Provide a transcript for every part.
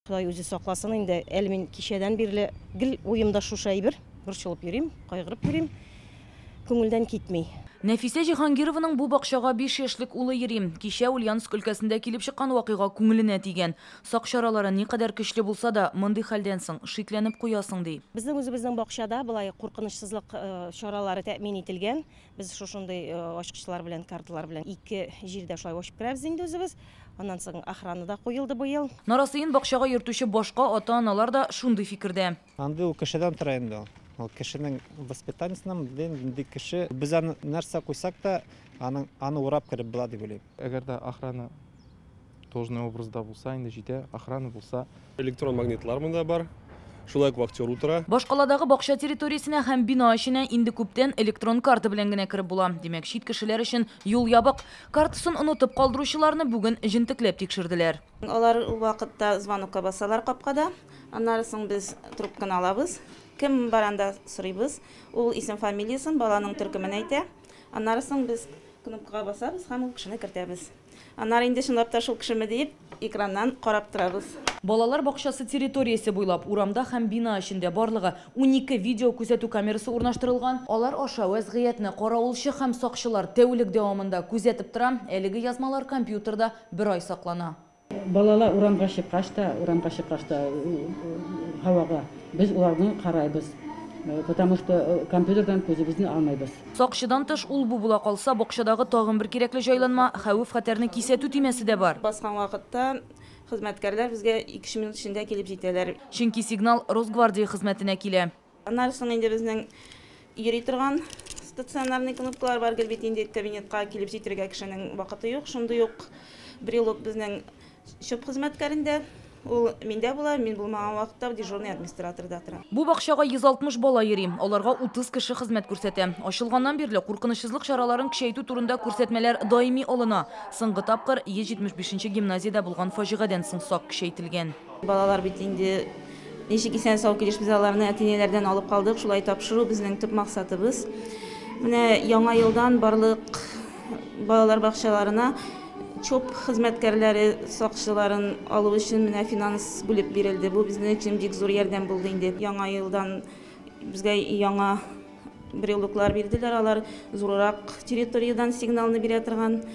Ходай үзе сакласын инде. Әле мин кичәдән бирле гел уемда шушы әйбер. Борчылып йөрим, кайгырып йөрим. Күңелдән китми. Нәфисә Җиһангированың бу бакчага 5 яшьлек улы йөри. Кичә Ульяновск өлкәсендә килеп чыккан вакыйга күңеленә тигән. Сак чаралары никадәр көчле булса да, мондый хәлдән соң шикләнеп куясың, ди. Безнең үзебезнең бакчада болай куркынычсызлык чаралары тәэмин ителгән. Без шушындый ачкычлар белән, карталар белән ике җирдә шулай ачып керәбез инде үзебез. Аннан соң охрана да куелды быел. Нарасыен бакчага йөртүче башка ата-аналар да шундый фикердә. Андый ул кешедән тора инде ул. Ул кешенең воспитаниесеннән, нинди кеше. Без аны нәрсә куйсак та, аны урап кереп була дип уйлыйм. Әгәр дә охрана должный образда булса, инде җитә, охрана булса. Электрон магнитлар монда бар. Шулай ук вахтер утыра. Башкаладагы бакча территориясенә һәм бина эченә инде күптән электрон карта белән генә кереп була. Димәк, чит кешеләр өчен юл ябык. Картасын онытып калдыручыларны бүген җентекләп тикшерделәр. Алар ул вакытта звонокка басалар капкада. Аннары соң без трубканы алабыз. Кем бар анда сорыйбыз. Ул исем фамилиясын, баланың төркемен әйтә. Аннары соң без кнопкага басабыз һәм ул кешене кертәбез. Аннары инде чынлап та шул кешеме диеп экраннан карап торабыз. Балалар бакчасы территориясе буйлап урамда һәм бина эчендә барлыгы 12 видео күзәтү камерасы урнаштырылган. Алар аша вәзгыятьне каравылчы һәм сакчылар тәүлек дәвамында күзәтеп тора. Әлеге язмалар компьютерда бер ай саклана. Балалар урамга чыккач та, һавага без уларны карайбыз. Потому что компьютердан күзебезне алмайбыз. Сакчыдан тыш ул бу була калса, бакчадагы тагын бер кирәкле җайланма хәвеф-хәтәрне кисәтү төймәсе дә бар. Баскан вакытта хезмәткәрләр безгә 2 минут эчендә килеп җитәләр. Чөнки сигнал Росгвардия хезмәтенә килә. Аннары соң инде безнең йөри торган стационарный кнопкалар бар, гел бит инде кабинетка килеп җитәргә кешенең вакыты юк. Шундый ук брелок безнең чөп хезмәткәрендә. Ул миндә була, мин булмаган вакытта дежурный администраторда тора. Бу бакчага 160 бала йөри. Аларга 30 кеше хезмәт күрсәтә. Ачылганнан бирле куркынычсызлык чараларын көчәйтү турында күрсәтмәләр даими алына. Соңгы тапкыр 175 гимназиядә булган фаҗигадән соң сак көчәйтелгән. Балалар бит инде ничек исән сау килеш без аларны әти-әниләрдән алып калдык. Шулай тапшыру безнең төп максатыбыз. Менә яңа елдан барлык балалар бакчаларына ЧОП хезмәткәрләре сакчыларын алу өчен менә финанс бүлеп бирелде. Бу безнең өчен бик зур ярдәм булды инде. Яңа елдан безгә яңа брелоклар бирделәр. Алар зуррак территориядан сигналны бирә торган.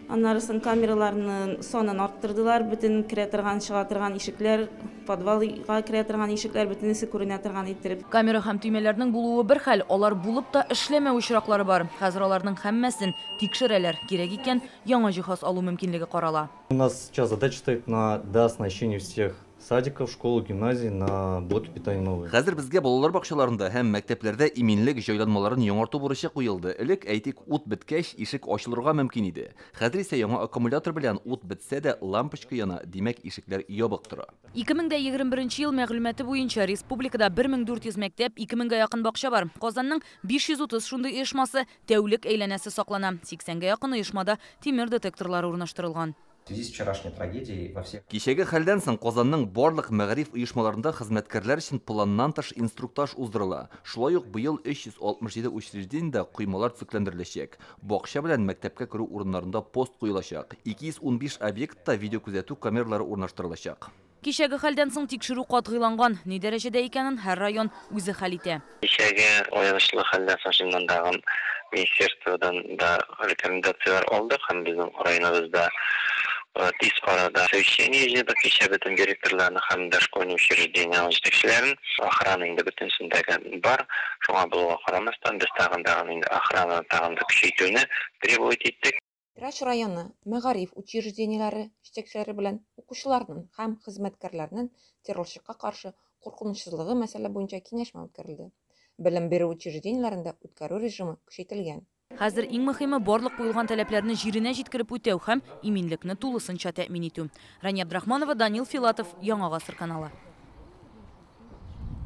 Аннары соң камераларның санын арттырдылар. Бөтен керә торган, чыга торган ишекләр, подвалга керә торган ишекләр бөтенесе күренә торган иттереп. Камера һәм төймәләрнең булуы бер хәл, алар булып та эшләмәү очраклары бар. Хәзер аларның һәммәсен тикшерәләр. Кирәк икән, яңа җиһаз алу мөмкинлеге карала. У нас сейчас задача стоит на дооснащение всех садиков, школ, гимназий на блоки питания новые. Хәзер безгә балалар бакчаларында һәм мәктәпләрдә иминлек җайланмаларын яңарту бурычы куелды. Элек, әйтик, ут беткәч, ишек ачылырга мөмкин иде. Хәзер исә яңа аккумулятор белән ут бетсә дә лампочка яна, димәк, ишекләр ябык тора. 2021 ел мәгълүматы буенча республикада 1400 мәктәп, 2000гә якын бакча бар. Казанның 530 шундый оешмасы тәүлек әйләнәсе саклана. 80гә якын оешмада тимер детекторлары урнаштырылган. В связи с вчерашней трагедией во всех Кичәге хәлдән соң Казанның барлык мәгариф оешмаларында хезмәткәрләр өчен планнан тыш инструктаж уздырыла. Шулай ук быел 367 учреждениедә коймалар төзекләндереләчәк. Бакча белән мәктәпкә керү урыннарында пост куелачак. 215 объектта видеокүзәтү камералары урнаштырылачак. Кичәге хәлдән соң тикшерү катгыйланган. Ни дәрәҗәдә икәнен һәр район үзе хәл итә. Кичәге аянычлы хәлдән соң чыннан да министерстводан да рекомендацияләр алдык һәм безнең районыбызда тиз арада совещание җыйдык. Кичә бөтен директорларны һәм дошкольный учреждение җитәкчеләрен, охрана инде бөтенсендәге бар. Шуңа булуга карамастан без тагын да инде охрана тагын да көчәйтүне требовать иттек. Питрәч районы мәгариф учреждениеләре җитәкчеләре белән укучыларның һәм хезмәткәрләрнең террорчылыкка каршы куркынычсызлыгы мәсьәлә буенча киңәшмә үткәрелде. Белем бирү учреждениеләрендә үткәрү режимы көчәйтелгән. Хәзер иң мөһиме барлык куелган таләпләрне җиренә җиткереп үтәү һәм иминлекне тулысынча тәэмин итү. Рания Абдрахманова, Данил Филатов, Яңа Гасыр каналы.